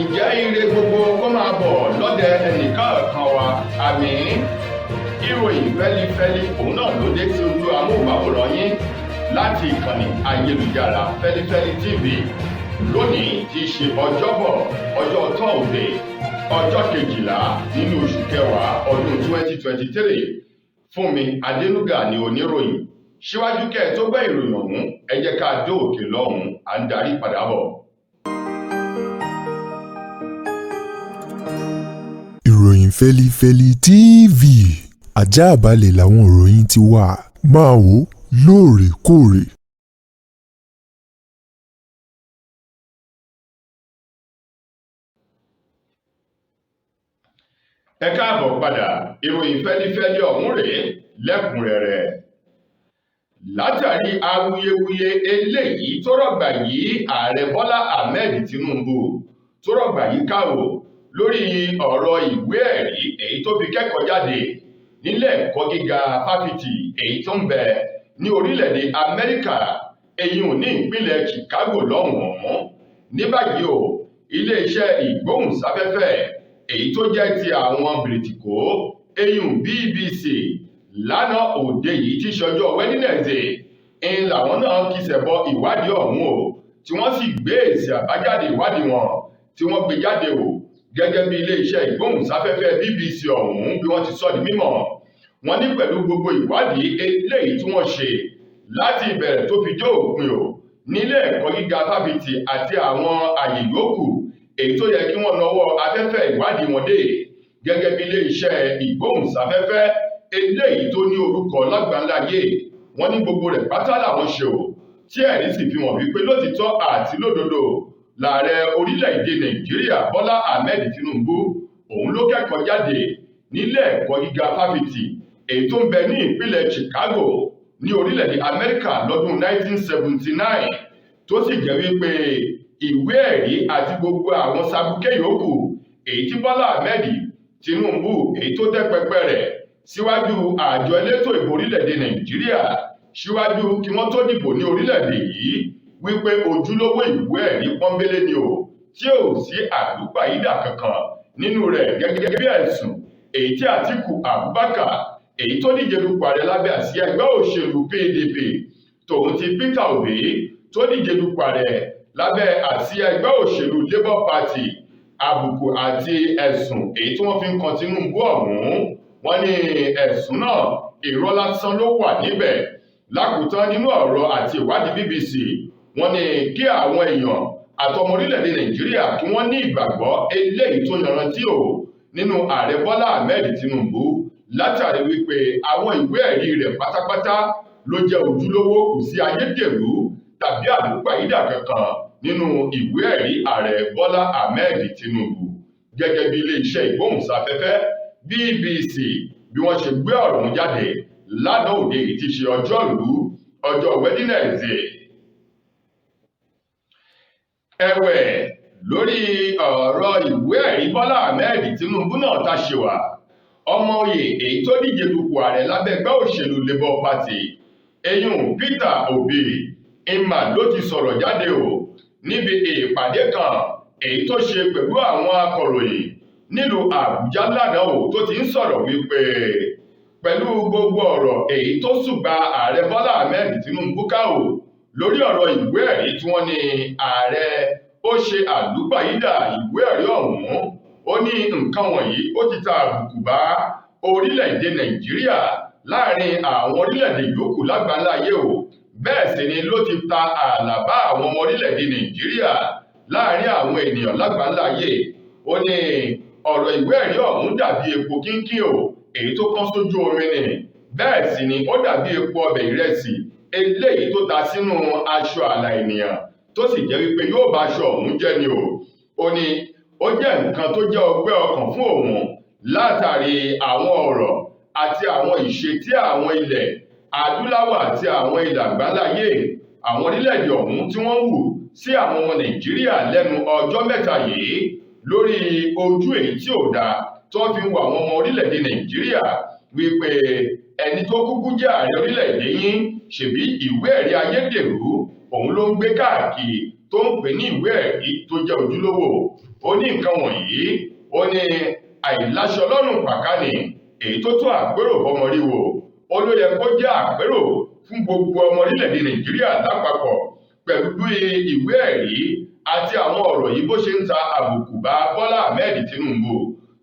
Ǹjẹ́ ire gbogbo kó máa bọ̀ lọ́dẹ ẹnìkọ̀ọ̀kan wa, àmín. Ìròyìn fẹ́lifẹ́li òun náà ló dé sí ojú amóhùnmáwòrán yín láti ìkànnì ayélujára Fẹ́lifẹ́li TV lónìí tí í ṣe Ọjọ́bọ̀, ọjọ́ Tọ́ọ̀dẹ̀, ọjọ́ 12 nínú oṣù kẹwàá ọdún 2023. Fúnmi Adénúgà ni oníròyìn. Síwájú kẹ́ ẹ tó gbọ́ ìròyìn ọ̀hún, ẹ jẹ́ ká dé òkè lọ́hùn-ún, à ń darí padà bọ̀. Ìròyìn Fẹ́lifẹ́li TV, àjààbálẹ̀ làwọn ìròyìn ti wà, máa wò ó lóòrèkóòrè. Ẹ káàbọ̀ padà, ìròyìn fẹ́lifẹ́li ọ̀hún rèé lẹ́kùnrẹ́rẹ́. Látàrí awuyewuye eléyìí tó rọ̀gbà yí ààrẹ Bọ́lá Ahmed Tinubu tó rọ̀gbà yí káwò lórí ọ̀rọ̀ ìwé ẹ̀rí èyí tó fi kẹ́kọ̀ọ́ jáde nílé ẹ̀kọ́ gíga fáfitì èyí tó ń bẹ ní orílẹ̀-èdè Amẹ́ríkà, èyí ò ní ìpínlẹ̀ Chicago lọ́hùn-ún. Ní báyìí o, iléeṣẹ́ ìgbóhùnsáfẹ́fẹ́ èyí tó jẹ́ ti àwọn Bìrìtìkó, eyín BBC, lánàá òde yìí tí ṣọjọ́ Wednesday ń làwọn náà kíṣẹ̀ bọ ìwádìí ọ̀hún o, tí wọ́n sì gbé èsì àbájáde ìwádìí wọn tí wọ́n gbé jáde o. Gẹ́gẹ́ bí iléeṣẹ́ ìgbóhùnsáfẹ́fẹ́ BBC ọ̀hún bí wọ́n ti sọ di mímọ̀, wọ́n ní pẹ̀lú gbogbo ìwádìí eléyìí tí wọ́n ṣe láti ìbẹ̀rẹ̀ tó fi dé òpin o nílé ẹ̀kọ́ gíga fáfitì àti àwọn àyè yòókù èyí tó yẹ kí wọ́n nawọ́ afẹ́fẹ́ ìwádìí wọn dé, gẹ́gẹ́ bí iléeṣẹ́ ìgbóhùnsáfẹ́fẹ́ eléyìí tó ní orúkọ lágbàńláyé, wọ́n ní gbogbo rẹ̀ pátá làwọn ṣe o, tí ẹ̀rí sì fi hàn wípé lótìtọ́ àti lódodo lààrẹ orílẹ̀-èdè Nàìjíríà Bọ́lá Ahmed Tinubu òun ló kẹ́kọ̀ọ́ jáde nílé ẹ̀kọ́ gíga fáfitì èyí tó ń bẹ ní ìpínlẹ̀ Chicago ní orílẹ̀-èdè Amẹ́ríkà lọ́dún 1979, tó sì jẹ́ wípé ìwé ẹ̀rí àti gbogbo àwọn sabuké yòókù èyí tí Bọ́lá Ahmed Tinubu èyí tó tẹ́ pẹpẹ rẹ̀ síwájú àjọ elétò ìbò orílẹ̀-èdè Nàìjíríà síwájú kí wọ́n tó dìbò ní orílẹ̀-èdè yìí wípé ojúlówó ìwé ẹ̀rí pọ́nbélé ni o, tí ò sí àlùpàídà kankan nínú rẹ̀, gẹ́gẹ́ bí ẹ̀sùn èyí tí Àtíkù Abubakar èyí tó díje dupò ààrẹ lábẹ́ àsíá ẹgbẹ́ òṣèlú PDP tòun ti Peter Obi tó díje dupò ààrẹ lábẹ́ àsíá ẹgbẹ́ òṣèlú Labour Party, àbùkù àti ẹ̀sùn èyí tí wọ́n fi ń kan Tinubu ọ̀hún, wọ́n ní ẹ̀sùn náà irọ́ lásán ló wà níbẹ̀. Lákòótán nínú ọ̀rọ̀ àti ìwádìí BBC, wọ́n ní kí àwọn èèyàn àtọmọ orílẹ̀-èdè Nàìjíríà kí wọ́n ní ìgbàgbọ́ eléyìí tó yanrantí o nínú ààrẹ Bọ́lá Ahmed Tinubu, látàrí wípé àwọn ìwé ẹ̀rí rẹ̀ pátápátá ló jẹ́ ojúlówó, kò sí ayédèrú tàbí àlùpàídà kankan nínú ìwé ẹ̀rí ààrẹ Bọ́lá Ahmed Tinubu. Gẹ́gẹ́ bí iléeṣẹ́ ìgbóhùnsáfẹ́fẹ́ BBC bí wọ́n ṣe gbé ọ̀rọ̀ ọ̀hún jáde lánàá òde yìí tí ṣe ọjọ́rú ọjọ́ Wednesday. Ẹ̀wẹ̀, lórí ọ̀rọ̀ ìwé ẹ̀rí Bọ́lá Ahmed Tinubu náà ta ṣe wà, ọmọ oyè èyí tó díje dupò ààrẹ lábẹ́ ẹgbẹ́ òṣèlú Labour Party, eyín Peter Obi ìmà ló ti sọ̀rọ̀ jáde o níbi ìpàdé kan èyí tó ṣe pẹ̀lú àwọn akọ̀ròyìn nílùú Àbújá lánàá o, tó ti ń sọ̀rọ̀ wípé pẹ̀lú gbogbo ọ̀rọ̀ èyí tó ṣùgbà ààrẹ Bọ́lá Ahmed Tinubu ká o lórí ọ̀rọ̀ ìwé ẹ̀rí tí wọ́n ní ààrẹ ó ṣe àlùpàídà ìwé ẹ̀rí ọ̀hún, ó ní nǹkan wọ̀nyí ó ti ta àbùkù bá orílẹ̀-èdè Nàìjíríà láàrin àwọn orílẹ̀-èdè yòókù lágbàńláyé o, bẹ́ẹ̀ sì ni ló ti ta ààlà bá àwọn ọmọ orílẹ̀-èdè Nàìjíríà láàrin àwọn ènìyàn lágbàńláyé. Ó ní ọ̀rọ̀ ìwé ẹ̀rí ọ̀hún dàbí epo kínkín o èyí tó kán sójú omi ni, bẹ́ẹ̀ sì ni ó dàbí epo ọbẹ̀ ìrẹsì eléyìí tó ta sínú aṣọ àlà ènìyàn tó sì jẹ́ wípé yóò bá aṣọ ọ̀hún jẹ́ ni o. Ó ní ó jẹ́ nǹkan tó jẹ́ ọgbẹ́ ọkàn fún òun látàrí àwọn ọ̀rọ̀ àti àwọn ìṣe tí àwọn ilẹ̀ adúláwọ̀ àti àwọn ilẹ̀ àgbáláyé àwọn orílẹ̀-èdè ọ̀hún tí wọ́n wù sí àwọn ọmọ Nàìjíríà lẹ́nu ọjọ́ mẹ́ta yìí lórí ojú èyí tí ò dáa tó fi ń wo àwọn ọmọ orílẹ̀-èdè Nàìjíríà wípé ẹni tó kúkú jẹ́ ààrẹ orílẹ̀-èdè yín ṣèbí ìwé ẹ̀rí ayédèrú òun ló ń gbé káàkiri tó ń pè ní ìwé ẹ̀rí tó jẹ́ ojúlówó. Ó ní nǹkan wọ̀nyí, ó ní àìláṣọ lọ́rùn pàkánì èyí tó tó àpérò fọmọríwò. Ó ló yẹ kó jẹ́ àpérò fún gbogbo ọmọ orílẹ̀-èdè Nàìjíríà lápapọ̀ pẹ̀lú bí ìwé ẹ̀rí àti àwọn ọ̀rọ̀ yìí bó ṣe ń ta àbùkù bá Bọ́lá Ahmed Tinubu,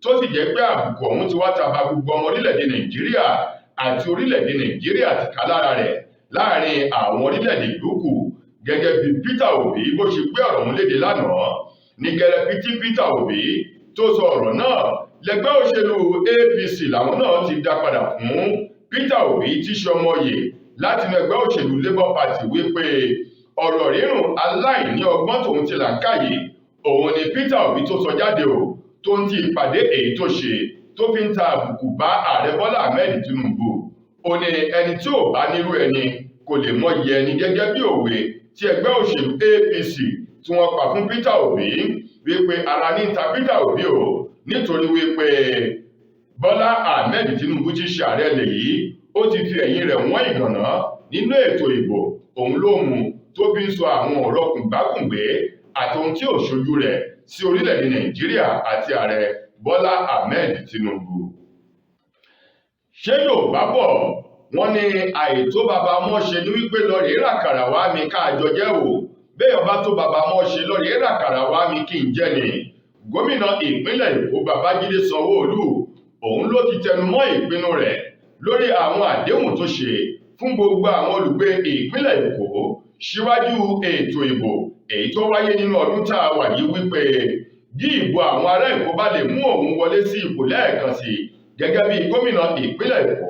tó sì jẹ́ pé àbùkù ọ̀hún ti wá ta ba gbogbo ọmọ orílẹ̀-èdè Nàìjíríà àti orílẹ̀-èdè Nàìjíríà ti ká lára rẹ̀ láàrin àwọn orílẹ̀-èdè yòókù. Gẹ́gẹ́ bí Peter Obi bó ṣe gbé ọ̀rọ̀ ọ̀hún léde lánàá, ní gẹ́rẹ́pì tí Peter Obi tó sọ ọ̀rọ̀ náà, lẹ́gbẹ́ òṣèlú APC làwọn náà ti dá padà fún Peter Obi tí ṣọmọye láti inú ẹgbẹ́ òṣèlú Labour Party wípé ọ̀rọ̀ rírùn aláìní ọgbọ́n tòun ti làákàyè òun ni Peter Obi tó sọ jáde o, tó ń ti ìpàdé èyí tó ṣe tó fi ń ta àbùkù bá ààrẹ Bọ́lá Ahmed Tinubu. Ó ní ẹni tí ò bá nírú ẹni kò lè mọyì ẹni, gẹ́gẹ́ bí òwe tí ẹgbẹ́ òṣèlú APC tí wọ́n pa fún Peter Obi wípé ara ní ta Peter Obi o, nítorí wípé Bọ́lá Ahmed Tinubu ti ṣe ààrẹ ilẹ̀ yìí, ó ti fi ẹ̀yìn rẹ̀ wọ́n ìgànná nínú ètò ìbò, òun ló mú tó fi ń sọ àwọn ọ̀rọ̀ kùngbákùngbé àti ohun tí ò ṣojú rẹ̀ sí orílẹ̀-èdè Nàìjíríà àti ààrẹ Bọ́lá Ahmed Tinubu. Ṣé Yorùbá bọ̀ wọ́n ní àìtó bàbá mọ́ ṣe ní wípé lọ rèé ràkàrà wá mi káàjọ jẹ́ o, béèyàn bá tó bàbá mọ́ ṣe lọ rèé ràkàrà wá mi kí n jẹ́ ni. Gómìnà ìpínlẹ̀ Èkó Babájídé Sanwó-Olú òun ló ti tẹnu mọ́ ìpinnu rẹ̀ lórí àwọn àdéhùn tó ṣe fún gbogbo àwọn olùgbé ìpínlẹ̀ Èkó síwájú ètò ìbò èyí tó wáyé nínú ọdún tá a wà yìí wípé bí ìbò àwọn ará Èkó bá lè mú òun wọlé sí ipò lẹ́ẹ̀kan sí gẹ́gẹ́ bí gómìnà ìpínlẹ̀ Èkó,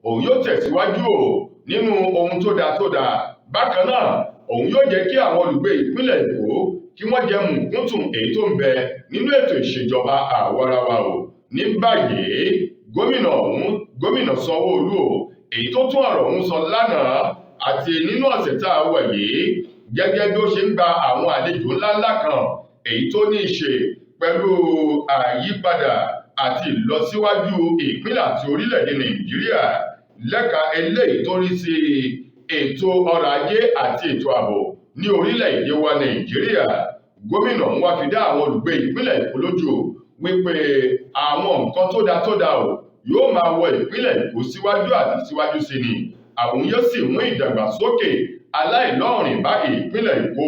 òun yóò tẹ̀síwájú o nínú ohun tó dáa tó dáa. Bákan náà, òun yóò jẹ́ kí àwọn olùgbé ìpínlẹ̀ Èkó kí wọ́n jẹ mùkúntùn èyí tó ń bẹ nínú ètò ìṣèjọba àwarawa o. Ní báyìí, gómìnà ọ̀hún, gómìnà Sanwó-Olú o, èyí tó tún ọ̀rọ̀ ọ̀hún sọ lánàá àti nínú ọ̀sẹ̀ tá a wà yìí, gẹ́gẹ́ bí ó ṣe ń gba àwọn àlejò ńláńlá kan èyí tó ní í ṣe pẹ̀lú àyípadà àti ìlọsíwájú ìpínlẹ̀ àti orílẹ̀-èdè Nàìjíríà lẹ́ka eléyìí tó rí sí ètò ọrọ̀ ajé àti ètò ààbò ní orílẹ̀-èdè wa Nàìjíríà. Gómìnà ń wá fi dá àwọn olùgbé ìpínlẹ̀ Èkó lójú wípé àwọn nǹkan tó dáa tó dáa o yóò máa wọ ìpínlẹ̀ Èkó síwájú àti síwájú sí ni, àwọn yóò sì mú ìdàgbàsókè aláìlọ́ọ̀rìn bá ìpínlẹ̀ Èkó.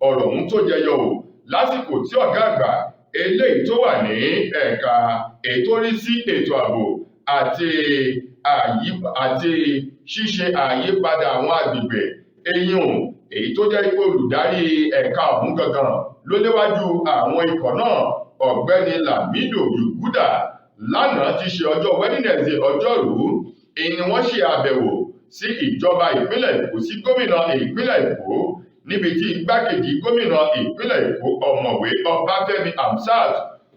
Ọ̀rọ̀ ọ̀hún tó jẹyọ o lásìkò tí ọ̀gá àgbà eléyìí tó wà ní ẹ̀ka èyí tó rí sí ètò ààbò àti ṣíṣe àyípadà àwọn agbègbè eyín èyí tó jẹ́ pé olùdarí ẹ̀ka ọ̀hún gangan ló léwájú àwọn ikọ̀ náà, ọ̀gbẹ́ni Lamido Yuguda, lánàá ti ṣe ọjọ́ Wednesday ọjọ́rú, èyí ni wọ́n ṣe àbẹ̀wò sí ìjọba ìpínlẹ̀ Èkó sí gómìnà ìpínlẹ̀ Èkó, níbi tí igbákejì gómìnà ìpínlẹ̀ Èkó ọ̀mọ̀wé Ọbáfẹ́mi Hamzat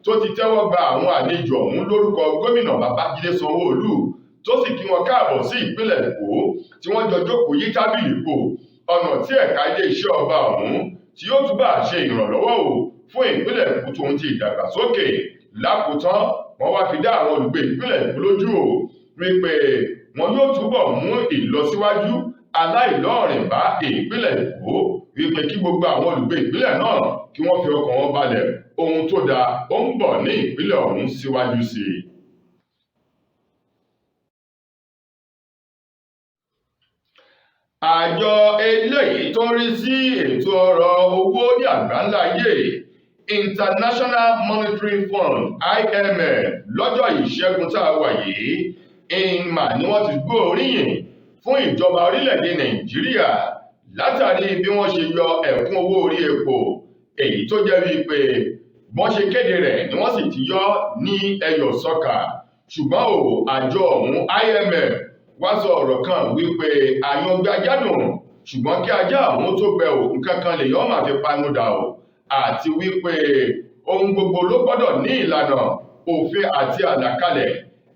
tó ti tẹ́wọ́ gba àwọn àlejò ọ̀hún lórúkọ gómìnà Babájídé Sanwó-Olú, tó sì kí wọn káàbọ̀ sí ìpínlẹ̀ Èkó tí wọ́n jọ jókòó yí tábìlì po ọ̀nà tí ẹ̀ka iléeṣẹ́ ọba ọ̀hún tí yóò túbà ṣe ìrànlọ́wọ́ o fún ìpínlẹ̀ Èkó tòun ti ìdàgbàsókè. Lákòótán, wọ́n wá fi dá àwọn olùgbé ìpínlẹ̀ Èkó lójú o wípé wọn yóò túbọ̀ mú ìlọsíwájú aláìlọ́ọ̀rìn bá ìpínlẹ̀ Èkó, wípé kí gbogbo àwọn olùgbé ìpínlẹ̀ náà kí wọ́n fi ọkàn wọn balẹ̀, ohun tó dáa ó ń bọ̀ ní ìpínlẹ̀ ọ̀hún síwájú sí i. Àjọ eléyìí tó ń rí sí ètò ọrọ̀ owó ní àgbáńlá ayé, International Monetary Fund IMF, lọ́jọ́ ìṣẹ́gun tá a wà yìí, ìmà ni wọ́n ti gbó oríyìn fún ìjọba orílẹ̀-èdè Nàìjíríà látàrí bí wọ́n ṣe yọ ẹ̀kún owó orí epo, èyí tó jẹ́ wípé wọ́n ṣe kéde rẹ̀ ni wọ́n sì ti yọ ní ẹyọ sọ́kà. Ṣùgbọ́n o, àjọ ọ̀hún IMF wá sọ ọ̀rọ̀ kan wípé àyàngbé ajá dùn, ṣùgbọ́n kí ajá ọ̀hún tó gbẹ ò, nǹkan kan lèèyàn máa fi panu dà o, àti wípé ohun gbogbo ló gbọ́dọ̀ ní ìlànà òfin àti àlàkalẹ̀.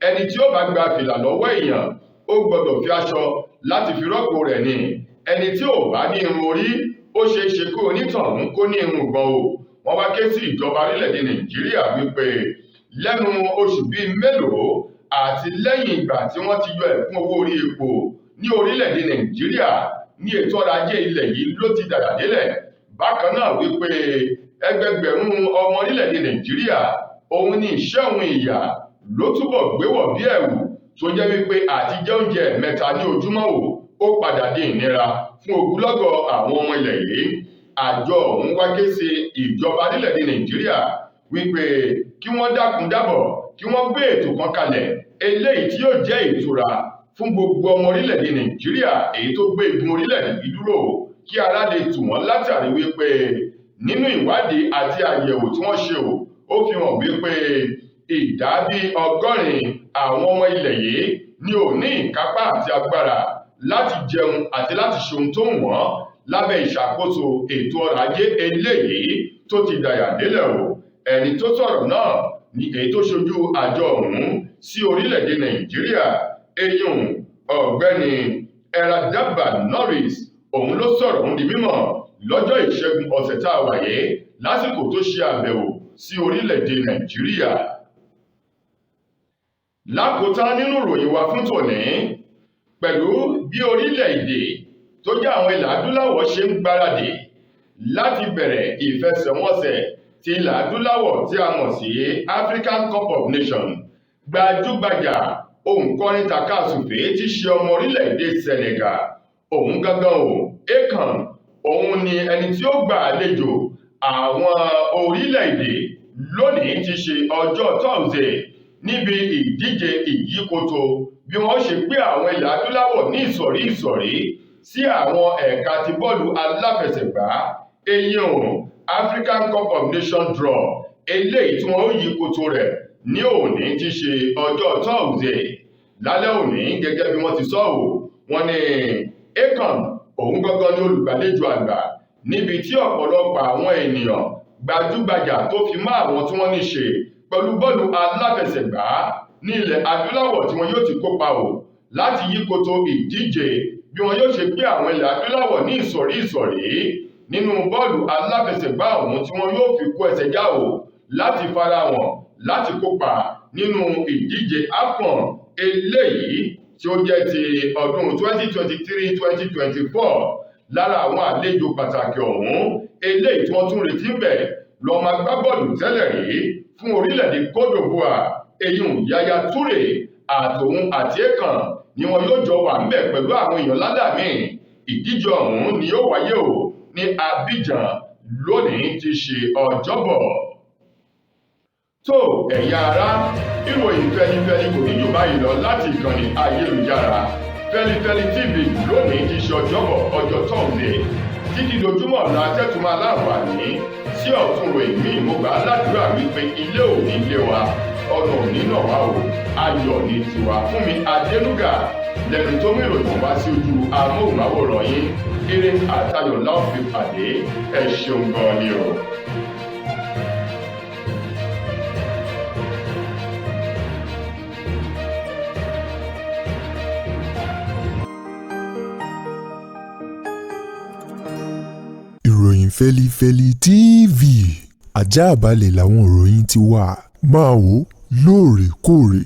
Ẹni tí ó bá gba fìlà lọ́wọ́ èèyàn ó gbọ́dọ̀ fi aṣọ láti fi rọ́pò rẹ̀ ni. Ẹni tí ò bá ní irun orí ó ṣeé ṣe kó onítọ̀hún kó ní irun gbọ̀n o. Wọ́n wá ké sí ìjọba orílẹ̀-èdè Nàìjíríà wípé lẹ́nu oṣù bíi mélòó àti lẹ́yìn ìgbà tí wọ́n ti yọ ẹ̀kún owó orí epo ní orílẹ̀-èdè Nàìjíríà ní ètò ọrọ̀ ajé ilẹ̀ yìí ló ti dàgbà délẹ̀. Bákan náà wípé Ẹgbẹgbẹ̀rún ọmọ orílẹ̀-èdè Nàìjíríà òun ni ìṣẹ́ òun ìyà ló túbọ̀ gbéwọ̀ bí ẹ̀wù, tó jẹ́ wípé àti jẹ oúnjẹ mẹ́ta ní ojúmọ́ o ó padà di ìnira fún ogunlọ́gọ̀ àwọn ọmọ ilẹ̀ yìí. Àjọ ọ̀hún wá ké sí ìjọba orílẹ̀-èdè Nàìjíríà wípé kí wọ́n dákun dábọ̀, kí wọ́n gbé ètò kan kalẹ̀ eléyìí tí yóò jẹ́ ìtura fún gbogbo ọmọ orílẹ̀-èdè Nàìjíríà èyí tó gbé igun orílẹ̀-èdè yìí dúró, kí ara lè tù wọ́n, látàrí wípé nínú ìwádìí àti àyẹ̀wò tí wọ́n ṣe ó fi hàn wípé ìdá bíi 80 àwọn ọmọ ilẹ̀ yìí ni ò ní ìkápá àti agbára láti jẹun àti láti ṣe ohun tó wù wọ́n lábẹ́ ìṣàkóso ètò ọrọ̀ ajé eléyìí tó ti dàyà délẹ̀ o. Ẹni tó sọ̀rọ̀ náà ni èyí tó ṣojú àjọ ọ̀hún sí orílẹ̀-èdè Nàìjíríà, eyín ọ̀gbẹ́ni Eradaba Norris. Òun ló sọ̀rọ̀ ọ̀hún di mímọ̀ lọ́jọ́ Ìṣẹ́gun ọ̀sẹ̀ tá a wà yìí lásìkò tó ṣe àbẹ̀wò sí orílẹ̀-èdè Nàìjíríà. Lákòótán nínú ìròyìn wa fún tòní, pẹ̀lú bí orílẹ̀-èdè tó jẹ́ àwọn ilẹ̀ adúláwọ̀ ṣe ń gbáradì láti bẹ̀rẹ̀ ìfẹsẹ̀wọnsẹ̀ ti ilẹ̀ adúláwọ̀ tí a mọ̀ sí African Cup of Nations, gbajúgbajà òǹkọrin tàkasùfé tí ṣe ọmọ orílẹ̀-èdè Senegal, òun gangan o Akon, òun ni ẹni tí ó gbà àlejò àwọn orílẹ̀-èdè lónìí ti ṣe ọjọ́ Thursday níbi ìdíje ìyíkoto bí wọ́n ṣe gbé àwọn ilẹ̀ adúláwọ̀ ní ìsọ̀rí ìsọ̀rí sí àwọn ẹ̀ka ti bọ́ọ̀lù aláfẹsẹ̀gbá, eyín African Cup of Nations draw eléyìí tí wọ́n ó yí koto rẹ̀ ní òní ti ṣe ọjọ́ Thursday lálẹ́ òní. Gẹ́gẹ́ bí wọ́n ti sọ ò, wọ́n ní Akon òun gangan ni olùgbàlejò àgbà, níbi tí ọ̀pọ̀lọpọ̀ àwọn ènìyàn gbajúgbajà tó fi mọ́ àwọn tí wọ́n ní ṣe pẹ̀lú bọ́ọ̀lù aláfẹsẹ̀gbá ní ilẹ̀ adúláwọ̀ tí wọn yóò ti kópa o láti yí koto ìdíje bí wọn yóò ṣe gbé àwọn ilẹ̀ adúláwọ̀ ní ìsọ̀rí ìsọ̀rí nínú bọ́ọ̀lù aláfẹsẹ̀gbá ọ̀hún tí wọn yóò fi kó ẹsẹ̀ já o láti farahàn láti kópa nínú ìdíje AFCON eléyìí tí ó jẹ́ ti ọdún 2023-2024. Lára àwọn àlejò pàtàkì ọ̀hún eléyìí tí wọ́n tún retí ń bẹ̀ lọ́mọ agbábọ́ọ̀lù tẹ́lẹ̀ rí fún orílẹ̀-èdè Côte d'Ivoire, eyín Yaya Touré, àtòun àti Akon ni wọn yóò jọ wà ńbẹ̀ pẹ̀lú àwọn èèyàn ládàmíì. Ìdíje ọ̀hún ni yóò wáyé o ní Abidjan lónìí ti ṣe Ọjọ́bọ̀. Tó ẹ̀yin ará, ìròyìn Fẹlifẹli kò ní jù báyìí lọ láti ìkànnì ayélujára Fẹlifẹli TV lónìí ti ṣe Ọjọ́bọ̀, ọjọ́ Thursday. Títí dojúmọ́ ọ̀la tẹ́tùmọ̀ aláǹfààní sí ọ̀tún ròyìn míì, mo gbà á ládùúrà wípé ilé ò ní lé wa, ọ̀nà ò ní nà wá o, ayọ̀ ní tiwa. Fún mi Adélúgà lẹ́nu tó mú ìròyìn wá sí ojú amóhùnmáwòrán yín. Eré àtayọ̀ láò fi pàdé. Ẹ ṣeun gan ni o. Ìròyìn Fẹ́lifẹ́li TV, ajáàbalẹ̀ làwọn ìròyìn ti wà. Máa wò lóòrèkóòrè.